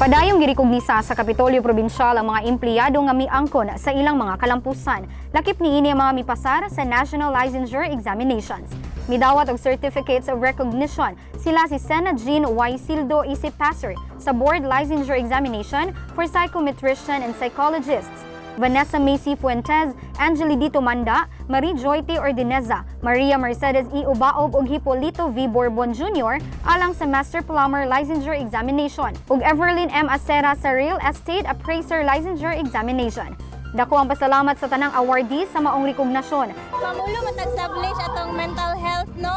Padayong girekognisa sa Kapitolyo Probinsyal ang mga empleyado nga miangkon sa ilang mga kalampusan. Lakip niini ang mga mipasar sa National Licensure Examinations. Midawat og Certificates of Recognition sila si Sena Jean Y. Sildo, isip passer sa Board Licensure Examination for Psychometrician and Psychologists. Vanessa Macy Fuentes, Angeli Dito Manda, Marie Joy T. Ordineza, Maria Mercedes E. Ubaob ug Hipolito V. Bourbon Jr. alang sa Master Plumber Licensure Examination ug Everlyn M. Acera sa Real Estate Appraiser Licensure Examination. Dako ang pasalamat sa tanang awardees sa maong rekognasyon. Pamulo matag-establish atong mental health, no?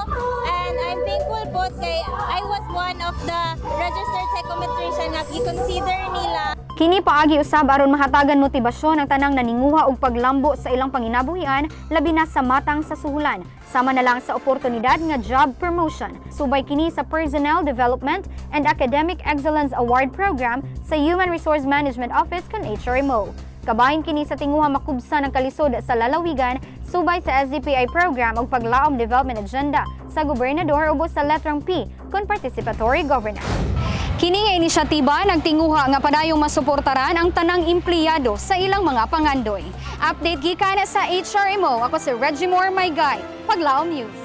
And I'm thankful po kay I was one of the registered psychometrician nga gi-consider nila. Kini paagi usab aron mahatagan motibasyon ang tanang naninguha og paglambo sa ilang panginabuhian, labi na sa matang sa suhulan, sama na lang sa oportunidad nga job promotion. Subay kini sa Personnel Development and Academic Excellence Award Program sa Human Resource Management Office kon HRMO. Kabahin kini sa tinguha makubsan ang kalisod sa lalawigan subay sa SDPI program ug Paglaom Development Agenda sa gobernador ubos sa letrang P kon Participatory Governance. Kini nga inisyatiba nagtinguha nga padayong masuportaran ang tanang empleyado sa ilang mga pangandoy. Update gikan sa HRMO, ako si Reggie Moore, my guy. Paglaom News.